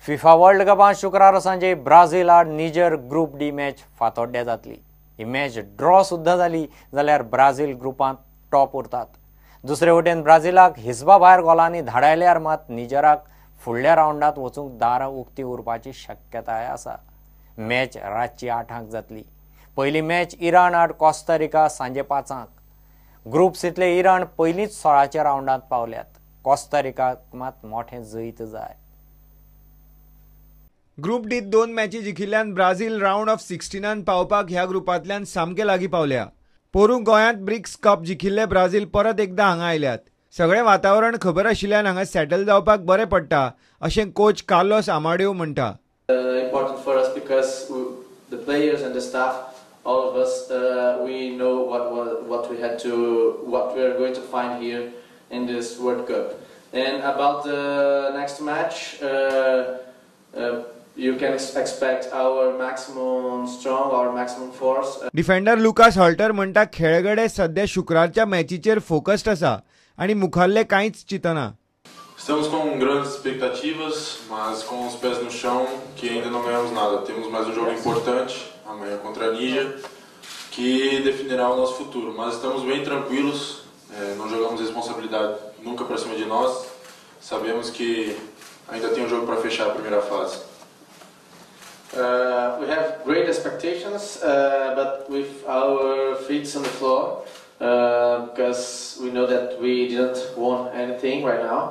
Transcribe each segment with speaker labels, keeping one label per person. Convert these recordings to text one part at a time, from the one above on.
Speaker 1: FIFA world कपांत शुक्रारा सांजे Brazil आड निजर ग्रुप डी मॅच फातोड्ड्या जातली. ही मॅच ड्रॉ सुद्दां जाली जाल्यार ब्राझील ग्रुपांत टॉप उरतात. दुसरे वटेन ब्राझिलाक हिसबा भायर गोलांनी धाडायल्यार मात निजराक फुडल्या रावंडांत वचूंक दारां उक्ती उरपाची शक्यताय आसा. मॅच रातची 8 जातली. पयली मॅच इराण आड कोस्टारिका सांजे 5. ग्रुप सींतले इराण पयलींच 16च्या रावंडांत पावल्यात. कोस्टारिकाक मात मोठें जैत जाय.
Speaker 2: ग्रुप डीत 2 मॅची जिखिल्ल्यान ब्राझील रावंड ऑफ 16 पावपाक ह्या ग्रुपांतल्यान सामके लागीं पावल्या. पोरूं गोंयांत ब्रिक्स कप जिखिल्ले ब्राझील परत एकदां हांगा आयल्यात. सगळें वातावरण खबर आशिल्ल्यान हांगा सेटल जावपाक बरें पडटा अशें कोच कार्लोस आमाडियो म्हणटा.
Speaker 3: Important for us because the players and the staff, all of us, we know what we had to, what we are going to find here in this World Cup. And about the next match, you can expect our maximum strong, our maximum force.
Speaker 2: Defender Lucas Halter म्हणटा खेळगडे सध्या शुक्रारच्या मॅचीचेर focused आसा आनी मुखाल्ले कांयच चिंतना.
Speaker 4: Estamos com grandes expectativas, mas com os pés no chão, que ainda não ganhamos nada. Temos mais um jogo importante, amanhã contra a Níger, que definirá o nosso futuro. Mas estamos bem tranquilos, não jogamos responsabilidade nunca para cima de nós. Sabemos que ainda tem um jogo para fechar a primeira fase.
Speaker 3: We have great expectations, but with our feet on the floor, because we know that we didn't won anything right now.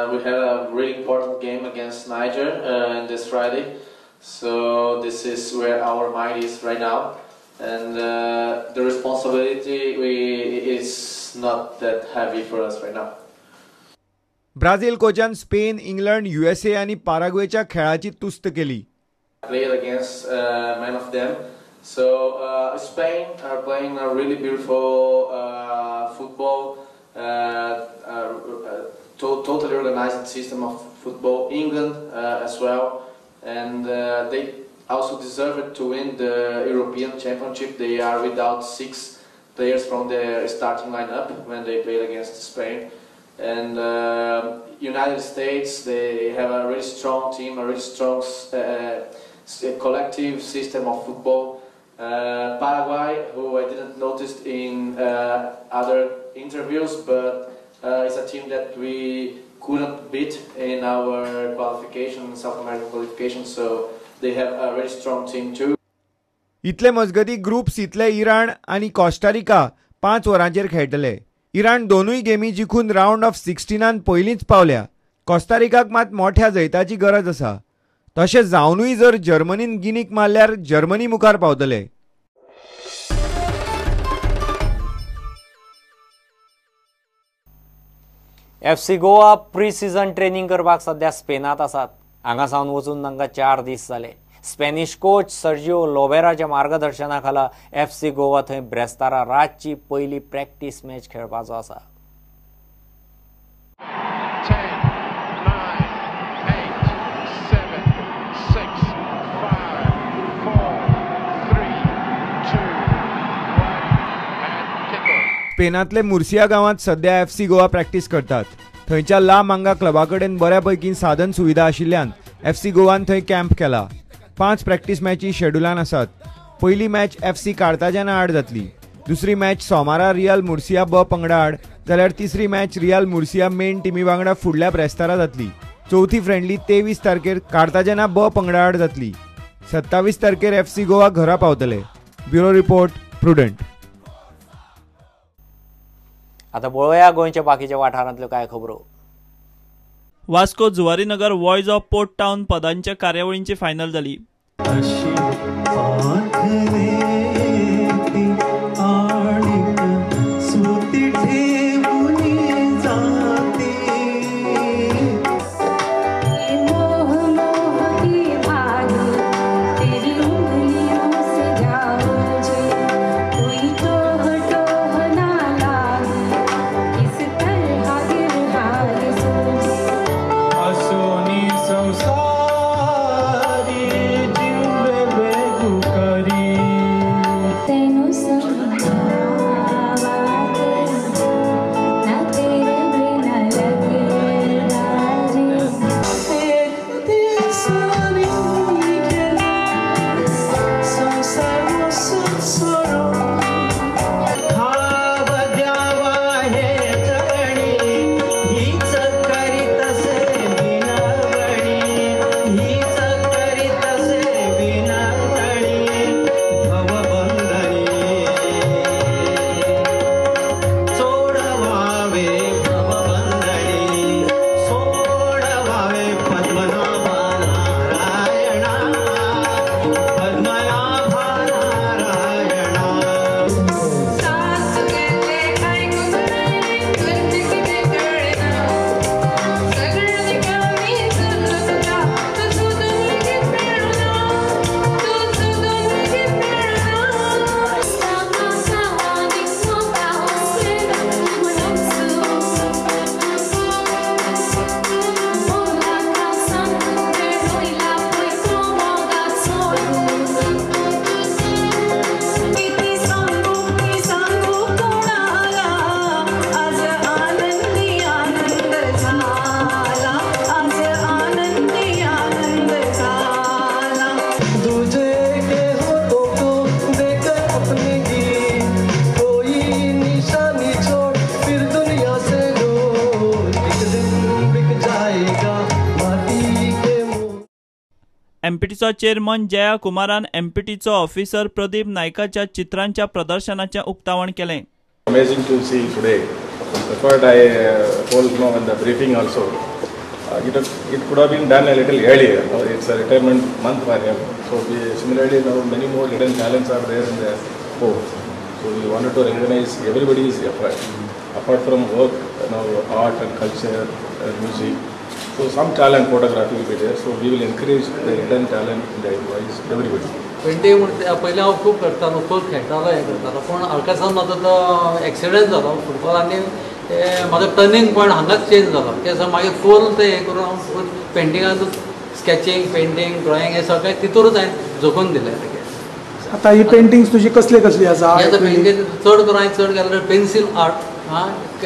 Speaker 3: We have a really important game against Niger this Friday, so this is where our mind is right now, and the responsibility is not that heavy for us right now.
Speaker 2: Brazil कोचान Spain, England, USA आनी पाराग्वेच्या खेळाची तुस्त केली.
Speaker 3: Played against many of them, so Spain are playing a really beautiful football. Totally organized system of football. England as well, and they also deserved to win the European Championship. They are without 6 players from their starting lineup when they played against Spain. And United States, they have a really strong team, a really strong collective system of football. Paraguay, who I didn't notice in other interviews, but it's a team that we couldn't beat in our qualification, South American qualification, so they have a really strong team too.
Speaker 2: इतले मजगती group सींतले Iran आनी Costa Rica 5 वरांचेर खेळटले. इराण दोनूय गेमी जिखून round of 16 पयलींच पावल्या. कोस्टारिकाक मात मोठ्या जैताची गरज आसा. तशें जावनूय जर जर्मनीन गिनीक मारल्यार जर्मनी मुखार पावतले.
Speaker 1: FC Goa pre season training करपाक सध्या स्पेनांत आसात. हांगा सावन वचून तांकां 4 दीस जाले. स्पॅनिश कोच सर्जिओ लोबेराच्या मार्गदर्शना खाला एफसी गोवा थंय ब्रेस्तारा रातची पयली प्रॅक्टीस मॅच खेळपाचो आसा.
Speaker 5: 10, 9, 8, 7, 6, 5, 4, 3, 2, 1 and kick off.
Speaker 2: स्पेनांतले मुर्सिया गांवांत सध्या एफसी गोवा प्रॅक्टीस करतात. थंयच्या ला मांगा क्लबा कडेन बऱ्या पैकी साधन सुविधा आशिल्ल्यान एफसी गोवान थंय कॅम्प केला. 5 प्रॅक्टीस मॅची शेड्युलान आसात. पयली मॅच एफसी कार्ताजना आड जातली. दुसरी मॅच सोमारा रियल मुर्सिया ब पंगडा आड, जाल्यार तिसरी मॅच रियल मुर्सिया मेन टिमी वांगडा फुडल्या ब्रेस्तारा जातली. चवथी फ्रेंडली 23 तारखेर कार्ताजना ब पंगडा आड जातली. 27 तारखेर एफसी गोवा घरा पावतले. Bureau report, Prudent.
Speaker 1: आता पळोवया गोंयच्या बाकीच्या वाठारांतल्यो कांय खबरो.
Speaker 6: Vasco Zuarinagar voice of port town पदांच्या कार्यावळींची फायनल जाली.
Speaker 7: संसारी जीव वेगू करी। जवानी छोड़ फिर दुनिया से दूर, एक दिन बिक जाएगा माटी के मुंह।
Speaker 6: एमपीटीचो चेअरमन जया कुमारान एमपीटीचो ऑफिसर प्रदीप नायकाच्या चित्रांच्या प्रदर्शनाचें उक्तावण केलें।
Speaker 8: Amazing to see today. In fact, I told you in the briefing also. It could have been done a little earlier. It's a retirement month for him. So we, similarly now many more hidden talents are there in the sport. So we wanted to recognize everybody's effort. Apart from work, you know, art and culture, music. So some talent, photography will be there. So we will encourage the hidden talent in the employees, everybody.
Speaker 9: Painting म्हणटा पयलीं हांव खूब करतालो, खूब खेळटालो, हें करतालो, पूण हाका म्हाजो तो एक्सिडंट जालो फुटबॉल आनी ते म्हाजो टर्निंग पॉयंट हांगाच चेंज जालो. ते मागीर फूल ते हें करून हांव फूल पेंटिंगान स्कॅचिंग, पेंटींग, ड्रॉइंग हें सगळें तितूरूच हांवें झोकून दिलें.
Speaker 10: आतां ही पेंटिंग्स तुजी कसली कसली आसा?
Speaker 9: पेंटींग चड करून हांवें चड केल्ले पेन्सील आर्ट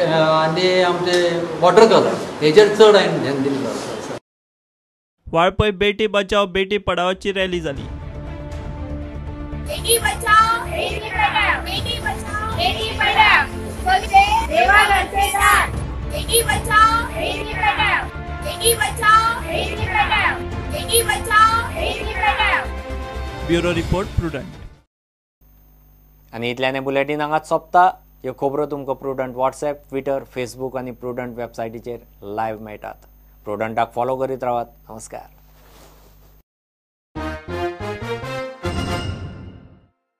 Speaker 9: आनी आमचे वॉटर कलर हेजेर चड हांवें ध्यान दिल्लें आसा.
Speaker 6: वाळपय बेटी बचाव बेटी पढाओची रॅली जाली.
Speaker 11: बेटी बचाओ बेटी पढ़ाओ, बेटी बचाओ बेटी पढ़ाओ, बोलते देवाघरचे साथ। Beti Bachao Beti Padhao, Beti Bachao Beti Padhao, Beti Bachao Beti Padhao.
Speaker 6: Bureau report, Prudent.
Speaker 1: आनी इतल्यान बुलेटीन हांगाच सोंपता. ह्यो खबरो तुमकां प्रुडंट वॉट्सएप, ट्विटर, फेसबूक आनी प्रुडंट वेबसायटीचेर लायव्ह मेळटात. प्रुडंटाक फॉलो करीत रावात. नमस्कार.